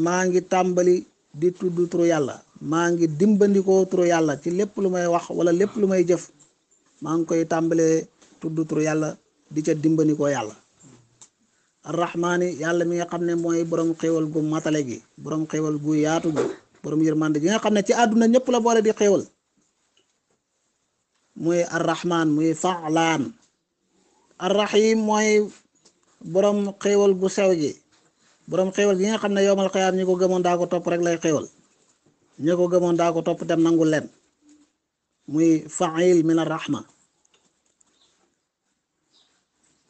maa ngi tàmbali di tudd turu yàlla maa ngi dimbandikoo turu yàlla ci lépp lu may wax wala lépp lu may jëf maa ngi koy tàmbalee tudd turu yàlla di ca dimbandikoo yàlla arrahmaani yàlla mi nga xam ne mooy borom xéewal gu matale gi borom xéewal gu yaatu gi borom yërmande gi nga xam ne ci àdduna ñëpp la boole di xéewal muy arrahman muy faalaan arrahim mooy borom xéewal gu sew gi borom xéewal gi nga xam ne yowmal xiyaam ñi ko gëmoon daa ko topp rek lay xéewal ñi ko gëmoon daa ko topp dem nangul leen muy fail min arrahma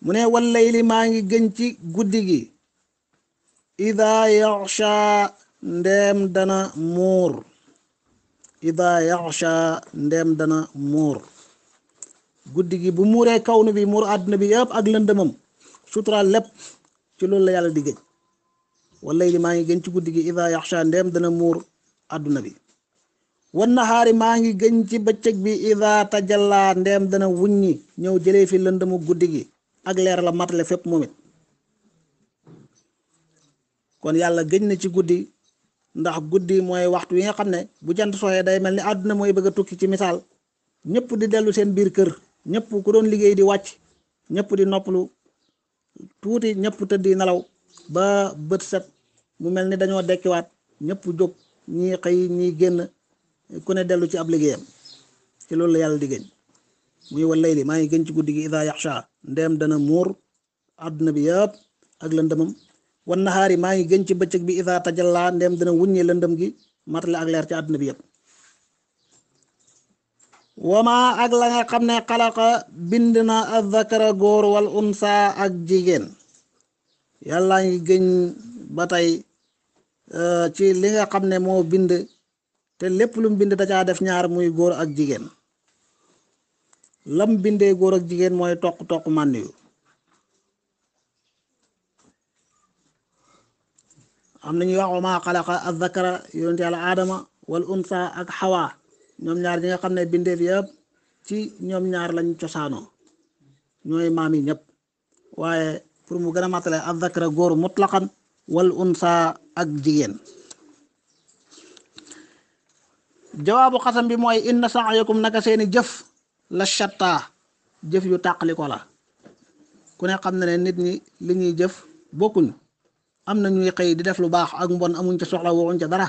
mu ne wal layli maa ngi gën ci guddi gi ida yaxsha ndeem dana muur ida yaxsha ndeem dana muur guddi gi bu muuree kawnu bi muur àdduna bi yëpp ak lëndëmam suturaal lépp ci loolu la yàlla di gëj wal layli maa ngi gën ci guddi gi ida yaxsha ndeem dana muur àdduna bi wan nahaari maa ngi gën ci bëccëg bi ida tajalla ndeem dana wuññi ñëw jëlee fi lëndëmu guddi gi ak leer la matale fépp moom it kon yàlla gëj na ci guddi ndax guddi mooy waxtu wi nga xam ne bu jant sooyee day mel ni àdduna mooy bëgg a tukki ci misaal ñëpp di dellu seen biir kër ñëpp ku doon liggéey di wàcc ñëpp di noppalu tuuti ñëpp tëddi nelaw ba bët set mu mel ni dañoo dekkiwaat ñëpp jóg ñii xëy ñii génn ku ne dellu ci ab liggéeyam ci loolu la yàlla di gëñ muy wal layli maa ngi gën ci guddi gi ida yaxsha ndeem dana muur àdduna bi yëpp ak lëndëmam wan nahaari maa ngi gën ci bëccëg bi ida tajalla ndeem dana wuññi lëndëm gi matale ak leer ci àdduna bi yëpp wama ak la nga xam ne xalaqa bind na azzakara góor wal unsa ak jigéen yàlla ngi gëñ ba tey ci li nga xam ne moo bind te lépp lu mu bind dacaa def ñaar muy góor ak jigéen lam bindee góor ak jigéen mooy toq mànn yu am nañuy wax wama xalaqa azzakara yonent yàlla aadama wal unsa ak xawa ñoom ñaar ñi nga xam ne bindeef yëpp ci ñoom ñaar lañ cosaanoo ñooy maam yi ñëpp waaye pour mu gën a matale azzakara góor mutlaqan wal unsa ak jigéen jawaabu xasam bi mooy inna sa'yakum naka seeni jëf la shatta jëf yu tàqaliko la ku ne xam na ne nit ñi li ñuy jëf bokkuñ am na ñuy xëy di def lu baax ak mbon amuñ ca soxla waxuñ ca dara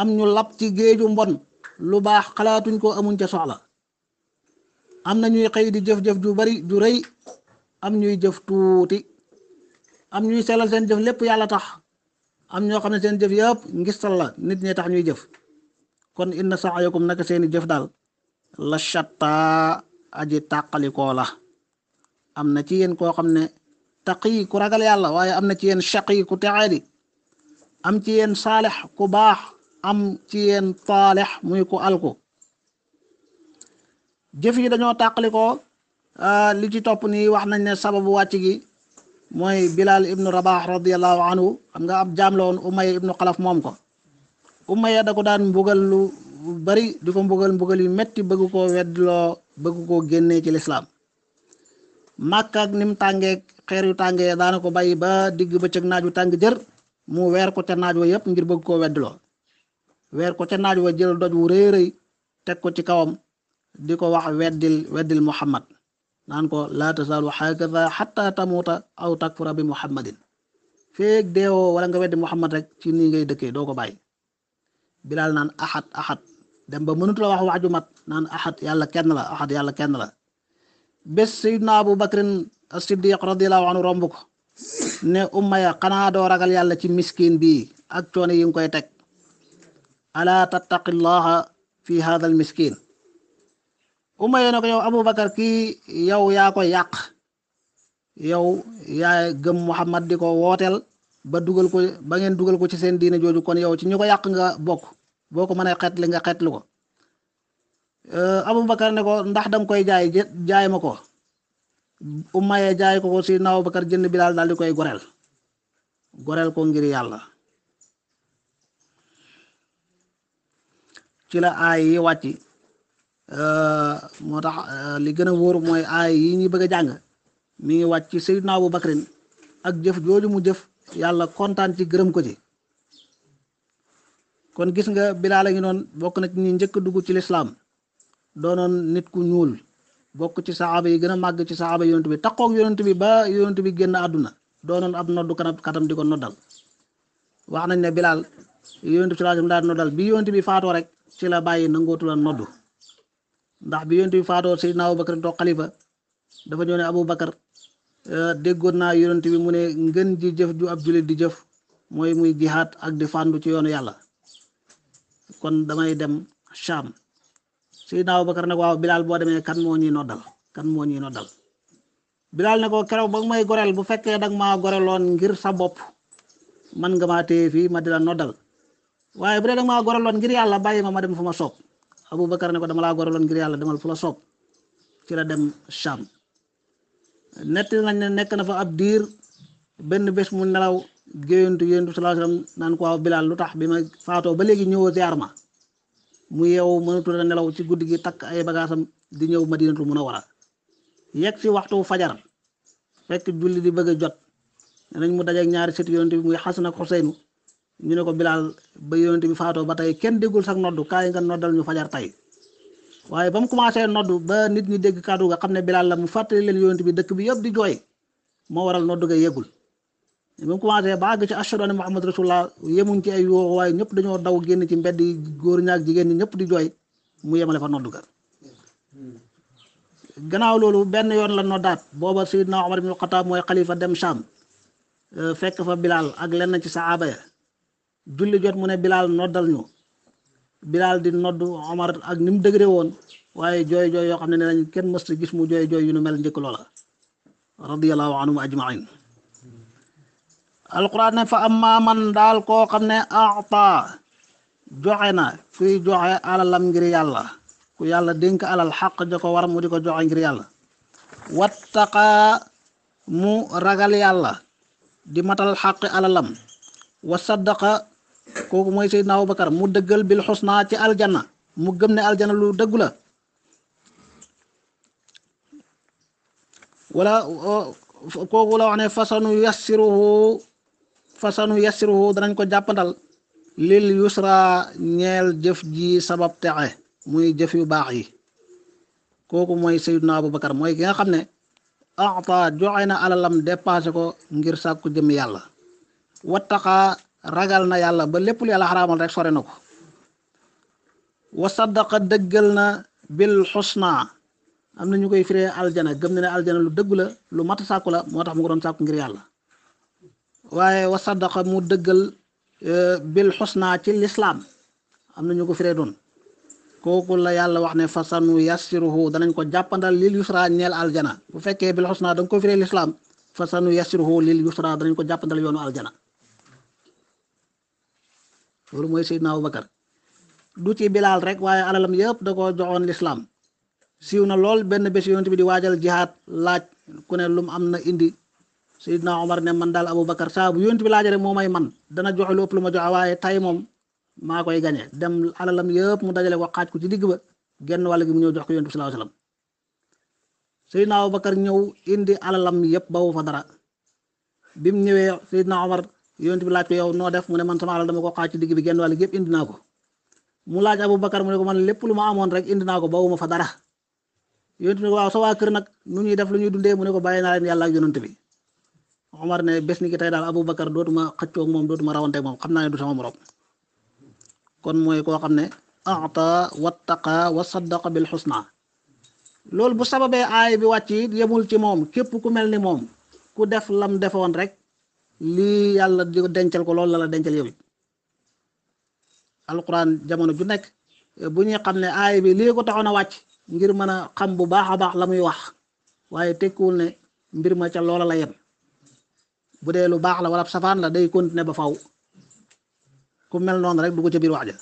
am ñu lab ci géeju mbon lu baax xalaatuñ ko amuñ ca soxla am na ñuy xëy di jëf-jëf ju bari ju rëy am ñuy jëf tuuti am ñuy sellal seen jëf lépp yàlla tax am ñoo xam ne seen jëf yëpp ngistal la nit ñi tax ñuy jëf kon inna sa'yakum naka seeni jëf daal la shatta aji tàqalikoo la am na ci yéen koo xam ne taqi ku ragal yàlla waaye am na ci yéen shaqi ku texeedi am ci yéen saalix ku baax am ci yéen taalix muy ku alku jëf yi dañoo tàqalikoo li ci topp nii wax nañ ne sababu wàcc gi mooy Bilal ibnu Rabah radiallahu anhu xam nga ab jaam la woon Umayya ibnu Xalaf moom ko Umayya da ko daan mbugal lu bari di ko mbugal yu metti bëgg koo weddloo bëgg koo génnee ci lislaam Màkka ak ni mu tàngee xeer yu tàngee daana ko bàyyi ba digg bëccëg naaj wu tàng jër mu weer ko ca naaj wa yépp ngir bëgg koo weddloo weer ko ca naaj wa jël doj wu rëy rëy teg ko ci kawam di ko wax weddil Muhammad naan ko laa tasaalu hakaza hatta tamuuta aw takfura bi Muhammadin feeg deewoo wala nga weddi Muhammad rek ci nii ngay dëkkee doo ko bàyyi Bilaal naan ahad dem ba mënut la wax ju mat naan ahad yàlla kenn la ahad yàlla kenn la bés Sayyidina Abu Bakrin as-Siddiq radiyallahu anhu romb ko ne Umayya xanaa doo ragal yàlla ci miskin bii ak coono yi nga koy teg ala tattaqillaha fi hadha al miskin Umayya ne ko yow Abu Bakar kii yow yaa koy yàq yow yaa gëm Muhammad di ko wooteel ba ngeen dugal ko ci seen diine jooju kon yow ci ñu ko yàq nga bokk boo ko mënee xeetli nga xeetli ko Abubakar ne ko ndax danga koy jaay ma ko Umayya jaay ko Sayyidina Abubakar jënd Bilaal daal di koy goreel ko ngir yàlla ci la aay yi wàcc moo tax li gën a wóor mooy aay yi ñuy bëgg a jàng mi ngi wàcc ci Sayyidina Abubakrin ak jëf jooju mu jëf yàlla kontaan ci gërëm ko ci. kon gis nga Bilaal a ngi noonu bokk na ci ñi njëkk a dugg ci lislaam doonoon nit ku ñuul bokk ci saxaaba yi gën a màgg ci saxaaba yonent bi takkook yonent bi ba yonent bi génn àdduna doonoon ab noddu katam di ko noddal. wax nañ ne Bilaal yonent bi sallallahu alayhi wasallam daal noddal bi yonent bi faatoo rek ci la bàyyi nangootu la noddu ndax bi yonent bi faatoo Seydina Abubakar toog xalifa dafa ñëw ne Abubakar déggoon naa yonent bi mu ne ngën ji jëf ju ab jullit di jëf mooy muy jihaad ak di fàndu ci yoonu yàlla kon damay dem Sham. Seydina Abubakar ne ko waaw Bilaal boo demee kan moo ñuy noddal Bilaal ne ko keroog ba nga may goreel bu fekkee danga maa goreloon ngir sa bopp man nga maa téye fii ma di la noddal waaye bu dee danga maa goreloon ngir yàlla bàyyi ma dem fu ma soob. Abubakar ne ko dama laa goreloon ngir yàlla demal fu la soob ci la dem Sham. nett nañ ne nekk na fa ab diir benn bés mu nelaw géyantu yonent bi sallallahu alayhi wasallam naan ko waaw Bilaal lu tax bi ma faatoo ba léegi ñëwoo ziar ma mu yeewu mënatu la nelaw ci guddi gi takk ay bagaasam di ñëw Madinatul Munawwara yegg si waxtu fajar fekk julli di bëgg a jot nañ mu dajeek ñaari sët yonent bi muy Xasan ak Xuseynu ñu ne ko Bilaal ba yonent bi faatoo ba tey kenn déggul sax noddu kaay nga noddal ñu fajar tey waaye ba mu commencé noddu ba nit ñi dégg kàddu nga xam ne Bilaal la mu fàttali leen yonent bi dëkk bi yëpp di jooy moo waral noddu ga yeggul ba mu commencé ba àgg ci ashhadu anna Muhammad rasulullah yemuñ ci ay yoo waaye ñëpp dañoo daw génn ci mbedd yi góor ñaak jigéen ñi ñëpp di jooy mu yemale fa noddu ga gannaaw loolu benn yoon la noddaat booba Sayyidna Umar ibn Khattab mooy xalifa dem Sham fekk fa Bilaal ak lenn ci saxaaba ya julli jot mu ne Bilaal noddal ñu Bilaal di noddu Omar ak ni mu dëgëre woon waaye jooy yoo xam ne nañ kenn mësta gis mu jooy yu nu mel njëkk loola radiyallahu anhum ajmain. alquran ne fa amma man daal koo xam ne ata joxe na kuy joxe alalam ngir yàlla ku yàlla dénk alal xaq ja ko war mu di ko joxe ngir yàlla wattaqa mu ragal yàlla di matal xaqi alalam wa saddaqa kooku mooy Seydina Abubakar mu dëggal bil xusna ci aljanna mu gëm ne aljanna lu dëggu la wala kooku la wax ne fasanu yassiruhu danañ ko jàppandal lil yusra ñeel jëf ji sabab texe muy jëf yu baax yi kooku mooy Seydina Abubakar mooy ki nga xam ne ata joxe na alalam dépassé ko ngir sàkku jëm yàlla wattaqa ragal na yàlla ba lépp lu yàlla xaraamal rek sore na ko wa saddaqa dëggal na bil xusna am na ñu koy firee aljana gëm na ne aljana lu dëggu la lu mat sàkku la moo tax mu ko doon sàkku ngir yàlla waaye wa saddaqa mu dëggal bil xusna ci lislaam am na ñu ko firee doon kooku la yàlla wax ne fasanu yassiruhu danañ ko jàppandal lil yusra ñeel aljana bu fekkee bil xusna da nga ko firee lislaam fasanu yassiruhu lil yusra danañ ko jàppandal yoonu aljana loolu mooy Seydina Abubakar du ci Bilaal rek waaye alalam yëpp da ko joxoon lislaam siiw na lool benn bés yonent bi di waajal jihaad laaj ku ne lum am na indi Seydina Omar ne man daal Abubakar saa bu yonent bi laaj rek moo may man dana joxe lu ëpp lu ma joxe waaye tay moom maa koy gañe dem alalam yëpp mu dajale ko xaaj ko ci digg ba genn wàll gi mu ñëw jox ko yonent bi sallallahu alayhi wasallam Seydina Abubakar ñëw indi alalam yëpp bawu fa dara bi mu ñëwee Seydina Omar yonent bi laaj ko yow noo def mu ne man sama alal dama ko xaaj ci digg bi genn wàll gi yëpp indi naa ko mu laaj Abubakar mu ne ko man lépp lu ma amoon rek indi naa ko bawuma fa dara yonent bi ne ko waaw sa waa kër nag nu ñuy def lu ñuy dundee mu ne ko bàyyi naa leen yàlla ak yonent bi Omar ne bés ni ki tey daal Abubakar dootuma xëccoo ak moom dootuma rawante moom xam naa ne du sama morom kon mooy koo xam ne ata wattaqa wa saddaqa bil xusna loolu bu sababee aay bi wàcc it yemul ci moom képp ku mel ni moom ku def lam defoon rek lii yàlla di dencal ko loolu la la dencal yow it alquran jamono ju nekk bu ñuy xam ne aay bi lii ko taxoon a wàcc ngir mën a xam bu baax a baax la muy wax waaye tekkiwul ne mbir ma ca loola la yem bu dee lu baax la wala safaan la day continuer ba faw ku mel noonu rek dugg ca biir wax ja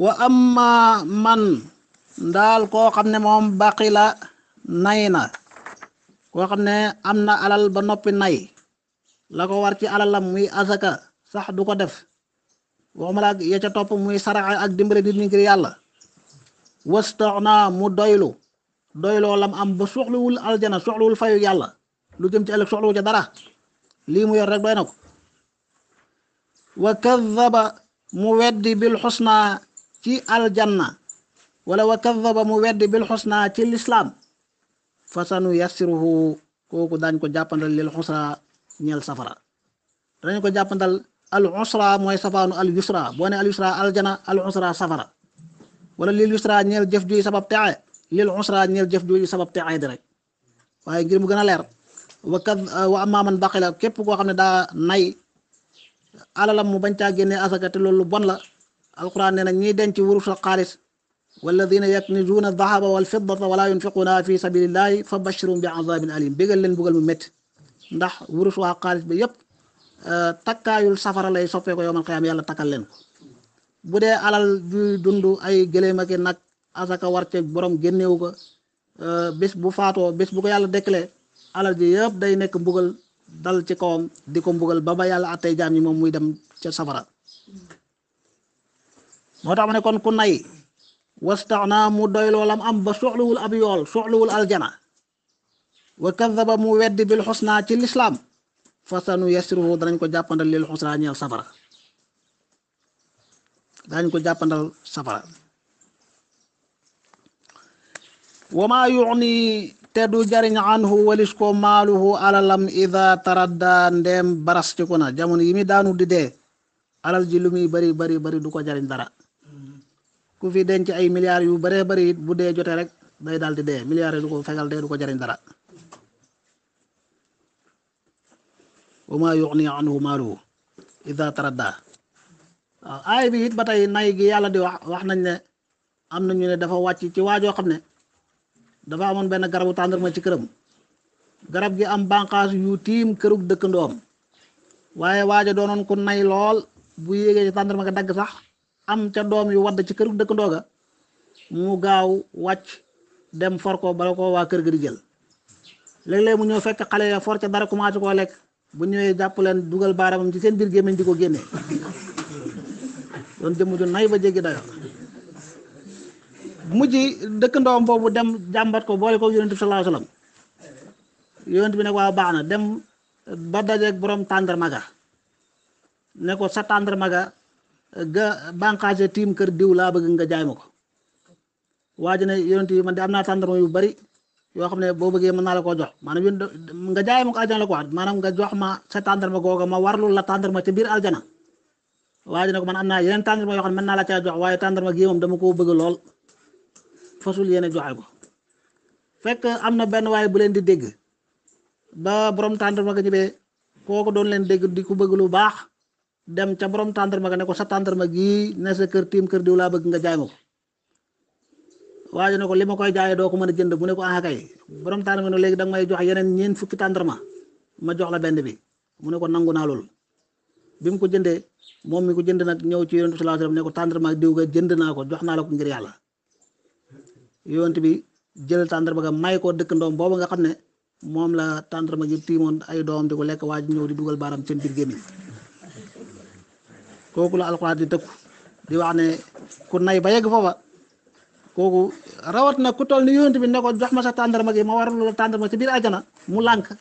wa amma man ndaal koo xam ne moom baqi la nay na koo xam ne am na alal ba noppi nay la ko war ci alalam muy azaka sax du ko def waxuma la ya ca topp muy saraxe ak dimbale nit ñi ngir yàlla wastaxna mu doyloo lam am ba soxluwul aljana soxluwul fayu yàlla lu jëm ci ëllëg soxlawu ca dara lii mu yor rek doy na ko wa kadaba mu weddi bil xusna ci aljanna wala wa kadaba mu weddi bil xusna ci lislaam fasanu yassiruhu kooku daañ ko jàppandal lil xusra ñeel safara dañ ko jàppandal al usra mooy safaanu al yusra boo ne al yusra aljana al usra safara wala lil yusra ñeel jëf juy sabab texe lil usra ñeel jëf juy sabab texe di rek waaye ngir mu gën a leer wa amma man baqila képp koo xam ne daa nay alalam mu bañ caa génnee asaka te loolu bon la alquran nee na ñiy denc wurus ak xaalis walladina yaknizuuna dahaba wal fiddata wala yunfiquuna fi sabilillahi fa bashirum bi azabin alim bégal leen bugal mu métti ndax wurus waa xaalis bi yépp takkaayul safara lay soppee ko yowmal qiyaama yàlla takkal leen ko bu dee alal juy dund ay gëléem ak nag asaka war ca borom génnewu ko bés bu faatoo bés bu ko yàlla dekkalee alal ji yëpp day nekk mbugal dal ci kawam di ko mbugal ba yàlla attey jaam ñi moom muy dem ca safara moo tax ma ne kon ku nay wastaxna mu doy loolam am ba soxluwul ab yool soxluwul aljana wa kadaba mu weddi bil xusna ci lislaam fasanu yassiruhu danañ ko jàppandal lil xusna ñeel safara danañ ko jàppandal safara wa maa yuxni te du jariñ anhu walis ko maaluhu alalam ida taradda ndeem barastiku na jamono yi mi daanu di dee alal ji lu muy bari du ko jariñ dara ku fi denc ay milliards yu baree bari it bu dee jotee rek day daal di dee milliards yi du ko fegal dee du ko jariñ dara wa maa yuxni anhu maaluhu ida taradda waaw aay bi it ba tey nay gi yàlla di wax nañ ne am na ñu ne dafa wàcc ci waajoo xam ne dafa amoon benn garabu tàndarma ci këram garab gi am bànqaas yu tiim kërug dëkkandoom waaye waaja doonoon ku nay lool bu yéegee ci tàndarma ga dagg sax am ca doom yu wadd ci kërug dëkkandoo ga mu gaaw wàcc dem for ko bala ko waa kër ga di jël léeg-léeg mu ñëw fekk xale ya for ca dara commencé koo lekk bu ñëwee jàpp leen dugal baaramam ci seen biir gémmiñ di ko génnee doon jëmm ju nay ba jéggi dayo mujj dëkkandoom boobu dem jàmbat ko boole ko yonent bi sallallahu alayhi wasallam yonent bi ne waaw baax na dem ba dajeeg borom tàndarma ga ne ko sa tàndarma ga ga bànqaase tiim kër diw laa bëgg nga jaay ma ko waa ji ne yonent yi man de am naa tàndarma yu bari yoo xam ne boo bëggee mën naa la koo jox maanaam yéen nga jaay ma ko aljana la ko wax maanaam nga jox ma sa tàndarma googa ma warlu la tàndarma ca biir aljana waa ji ne ko man am naa yeneen tàndarma yoo xam ne mën naa la caa jox waaye tàndarma gi moom dama koo bëgg lool fasul yéene joxe ko fekk am na benn waaye bu leen di dégg ba borom tàndarma ga ñëwee kooku doon leen dégg di ko bëgg lu baax dem ca borom tàndarma ga ne ko sa tàndarma gii ne sa kër tiim kër diw laa bëgg nga jaay ma ko waa ji ne ko li ma koy jaayee doo ko mën a jënd bu ne ko ah kay borom tàndarma ne léegi danga may jox yeneen ñeent fukki tàndarma ma jox la benn bi mu ne ko nangu naa loolu bi mu ko jëndee moom mi ko jënd nag ñëw ci yonent bi sallallahu alayhi wasallam ne ko tàndarma diw ga jënd naa ko jox naa la ko ngir yàlla yonent bi jël tàndarma ga may ko dëkkandoom boobu nga xam ne moom la tàndarma gi tiimoon ay doomam di ko lekk waa ji ñëw di dugal baaram seen biir gémmiñ kooku la alxuraan di tëkku di wax ne ku nay ba yegg foofa kooku rawat na ku toll ni yonent bi ne ko jox ma sa tàndarma gi ma war la tàndarma ci biir àjjana mu lànk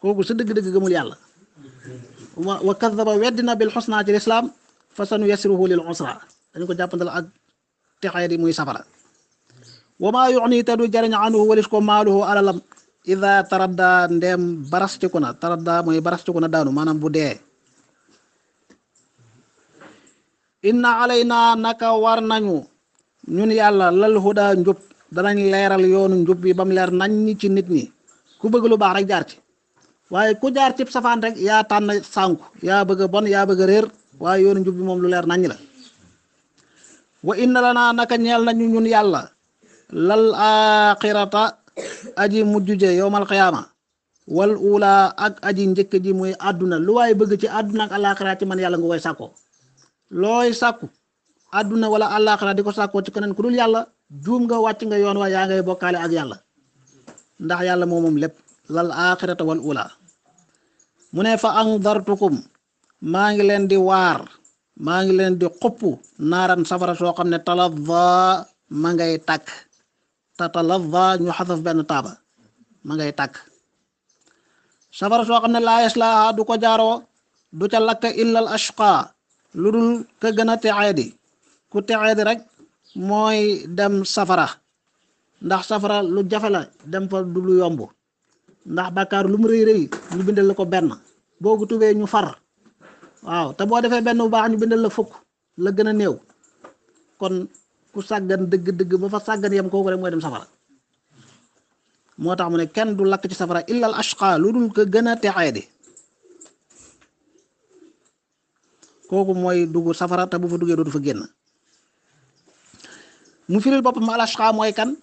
kooku sa dëgg-dëgg gëmul yàlla wa kadaba weddina bil xusna ci lislaam fa sanu yassiruhu lil usra dañu ko jàppandal ak texee di muy safara wa maa yuxni te du jariñ anhu walis ko maaluhu alalam ida taradda ndeem barastiku na taradda mooy barastiku na daanu maanaam bu dee inna alayna naka war nañu ñun yàlla lal huda njub danañ leeral yoonu njub bi ba mu leer nañ ci nit ñi ku bëgg lu baax rek jaar ci waaye ku jaar ci safaan rek yaa tànn sànku yaa bëgg a bon yaa bëgg a réer waaye yoonu njub bi moom lu leer nañ la wa inna lana naka ñeel nañu ñun yàlla lal axirata aji mujjuje yowmal qiyaama wal ula ak aji njëkk ji muy àdduna lu waaye bëgg ci àdduna ak alaxira ci man yàlla nga koy sàkkoo looy sàkku àdduna wala alaxira di ko sàkkoo ci keneen ku dul yàlla juum nga wàcc nga yoon wa yaa ngay bokkaale ak yàlla ndax yàlla moom lépp lal axirata wal ula mu ne fa andartukum maa ngi leen di waar maa ngi leen di xupp naaran safara soo xam ne taladda ma ngay tàkk tatalazza ñu xasaf benn taaba ma ngay tàkk safara soo xam ne laa yaslaaha du ko jaaroo du ca lakk illal ashqa lu dul ka gën a texeedi ku texeedi rek mooy dem safara ndax safara lu jafe la dem fa du lu yomb ndax bàkkaar lu mu rëy rëy ñu bindal la ko benn boo ko tubee ñu far waaw te boo defee benn bu baax ñu bindal la fukk la gën a néew kon ku sàggan dëgg-dëgg ba fa sàggan yem kooku rek mooy dem safara moo tax mu ne kenn du lakk ci safara illal ashqa lu dul ko gën a texee di kooku mooy dugg safara te bu fa duggee dootu fa génn mu firil boppam al ashqa mooy kan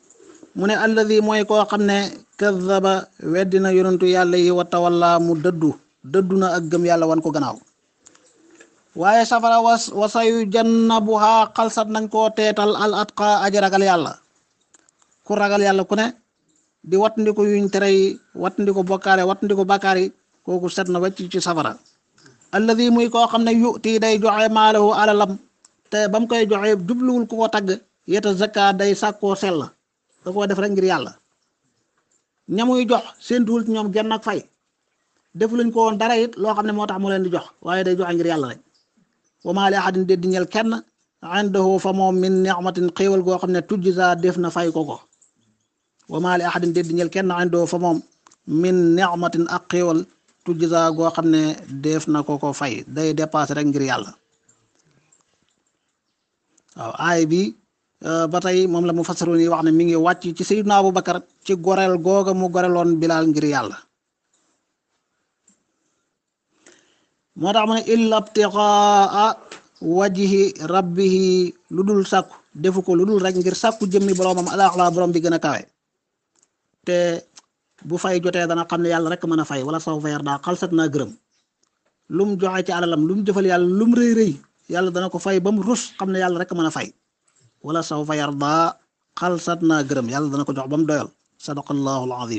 mu ne alladi mooy koo xam ne kadaba weddina yonentu yàlla yi wa tawalla mu dëddu na ak gëm yàlla wan ko gannaaw waaye safara wasayu jannabuha xalsat nañ koo teetal al atqa aji ragal yàlla ku ragal yàlla ku ne di wattandiku yuñ tere yi wattandiku bokkaare wattandiku bàkkaar yi kooku set na wecc ci safara alladi muy koo xam ne yuti day joxe maalahu alalam te ba mu koy joxe jubluwul ku ko tagg yeta zakka day sàkkoo sell da koo def rek ngir yàlla ñamuy jox séentuwul ci ñoom genn ak fay defu luñ ko woon dara it loo xam ne moo tax mu leen di jox waaye day joxe ngir yàlla rek wa maa li ahadin déddi ñel kenn indahu fa moom min ni'matin xéewal goo xam ne tujza def na fay ko ko wa maa li ahadin déddi ñel kenn indahu fa moom min ni'matin ak xéewal tujza goo xam ne def na ko fay day dépassé rek ngir yàlla waaw aay bi ba tey moom la mu fassiroon yi wax ne mi ngi wàcc ci Seydina Abubakar ci goreel googa mu goreloon Bilaal ngir yàlla moo tax mu ne illa ibtigaa wajhi rabbihi lu dul sàkku defu ko lu dul rek ngir sàkku jëmmi boroomam alaxla borom bi gën a kawe te bu fay jotee dana xam ne yàlla rek mën a fay wala saw fayar daa xalsat naa gërëm lum joxe ci alalam lum jëfal yàlla lum rëy rëy yàlla dana ko fay ba mu rus xam ne yàlla rek mën a fay wala saw fayar daa xalsat naa gërëm yàlla dana ko jox ba mu doyal sadaqallahu alazim